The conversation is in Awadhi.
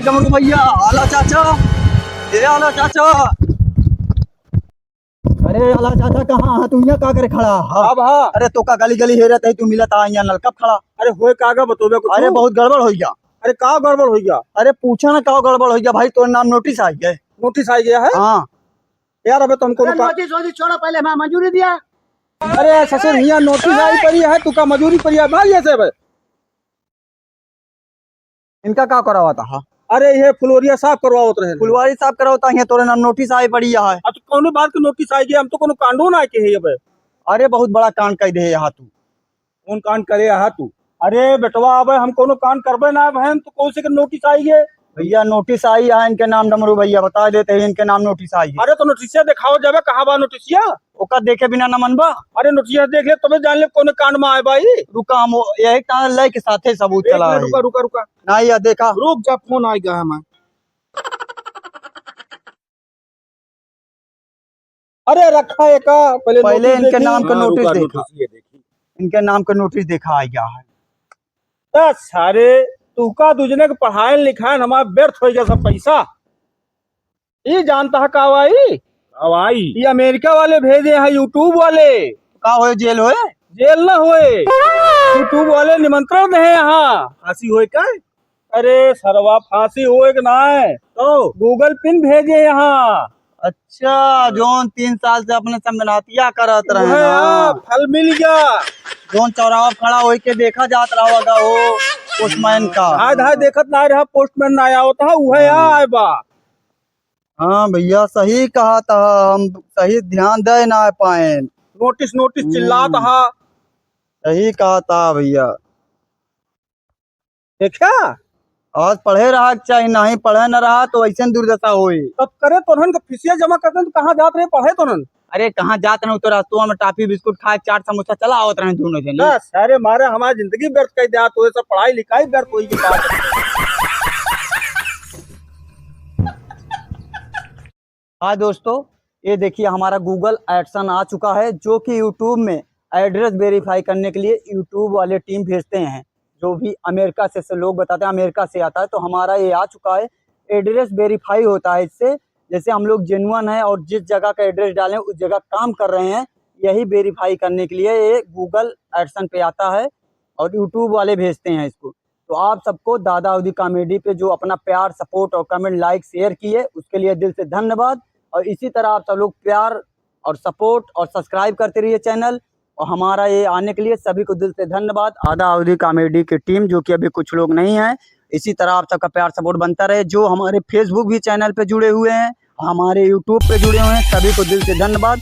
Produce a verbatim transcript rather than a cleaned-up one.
डमरू भैया, आला चाचा, ए आला चाचा। अरे आला चाचा, कहाँ है तू? यहाँ का करे खड़ा है? अब हाँ। अरे तोका गली गली हेरत ही, तू मिलत आ यहाँ नलका पे खड़ा। अरे होए का गा बतोबे कुछ? अरे बहुत गड़बड़ होइ गया। अरे का गड़बड़ होइ गया? अरे पूछा ना का गड़बड़ होइ गया भाई, तोर नाम नोटिस आइ गए। नोटिस आइ गया है? हाँ। यार अबे तुमको अरे का नोटिस वोटिस छोड़ा, पहले हमारा मजूरी दिया। अरे ससुर, यहाँ नोटिस आई पड़ी है, तू का मजूरी पड़ी है भाई ऐसे बे। इनका का करावा था? अरे ये फुलवरिया साफ करवावत रहे। फुलवारी साफ करावा था, यहाँ तोरे नाम नोटिस आए पड़ी है। अब तो कौनो बात के नोटिस आइ गया, हम तो कौनो कांडो ना के है अबे। अरे बहुत बड़ा कांड कइ दे यहाँ तू। कौन कांड करे आहा तू? अरे बेटवा, अबे हम कौनो कांड करबे ना बहन, तो कौन से के नोटिस आइ गए? भैया नोटिस आई है इनके नाम, डमरू भैया बता देते हैं, इनके नाम नोटिस आई है। अरे तो नोटिसिया देखाओ जाबे, कहाँ बा नोटिसिया? ओका देखे बिना न मनबा? अरे नोटिसिया देख ले तबे जान ले कौन कांड में आए बा ई। रुका, हम वो यही तार लाई के साथे सबूत एक चला मिनट, है। रुका, रुका, रुका। ना या देखा। रुक जा, फोन आइ गया हमार। अरे रखा एका, पहले पहले नोटिस इनके देखी। नाम का हाँ, नोटिस रुका, देखा। नोटिस ये देखी। इनके नाम का नोटिस देखा आ गया है। ए सारे, तुहका दुजने के पढ़ाएन लिखाएन हमार व्यर्थ होइ गया सब पैसा। ई जानता है का भाई? का भाई? ई अमेरिका वाले भेजे हैं, YouTube वाले। का होए, जेल होए? जेल ना होए, YouTube वाले निमंत्रण दे हैं यहाँ। फांसी होए का? अरे सरवा, फांसी होए के ना है, तो? Google पिन भेजे यहाँ। अच्छा, जोन तीन साल से अपने संगनातिया करत रहे उहे ना। हाँ, फल मिल गया। जोन चौराहा खड़ा होई के देखा जात रहा होगा वो पोस्टमैन का। धाय धाय देखत ना रहा, पोस्टमैन ना आवत हा, उहे हाँ। आए बा। हाँ भैया, सही कहा था, हम सही ध्यान दे ना पाए। नोटिस, नोटिस हम्म। चिल्लात हा। सही कहा था भैया। देखा? आज पढ़े रहा के चाही, नहीं पढ़े न रहा तो ऐसे न दुर्दशा होई। तब करे तोहन के फीसिया जमा करते तो कहाँ जात रहे पढ़े तोहन? अरे कहाँ जात रहे, तो रास्तवा में टाफी बिस्कुट खाए, चाट समोसा चला आवत रहे दोनों जने। बस, अरे मारे हमारी जिंदगी व्यर्थ कर दिया, तो ये सब पढ़ाई लिखाई व्यर्थ होई की बात। हाँ दोस्तों, ये देखिए हमारा Google AdSense आ चुका है, जो कि YouTube में एड्रेस वेरीफाई करने के लिए YouTube वाले टीम भेजते हैं। जो भी अमेरिका से, से लोग बताते हैं, अमेरिका से आता है, तो हमारा ये आ चुका है। एड्रेस वेरीफाई होता है इससे, जैसे हम लोग जेन्युइन हैं और जिस जगह का एड्रेस डालें उस जगह काम कर रहे हैं, यही वेरीफाई करने के लिए ये Google AdSense पे आता है और YouTube वाले भेजते हैं इसको। तो आप सबको दादा अवधी कॉमेडी पे जो अपना प्यार, सपोर्ट और कमेंट, लाइक, शेयर किए, उसके लिए दिल से धन्यवाद। और इसी तरह आप सब लोग प्यार और सपोर्ट और सब्सक्राइब करते रहिए चैनल। और हमारा ये आने के लिए सभी को दिल से धन्यवाद। दादा अवधी कॉमेडी की टीम, जो कि अभी कुछ लोग नहीं हैं, इसी तरह आप सबका प्यार सपोर्ट बनता रहे। जो हमारे Facebook भी चैनल पे जुड़े हुए हैं, हमारे YouTube पे जुड़े हुए हैं, सभी को दिल से धन्यवाद।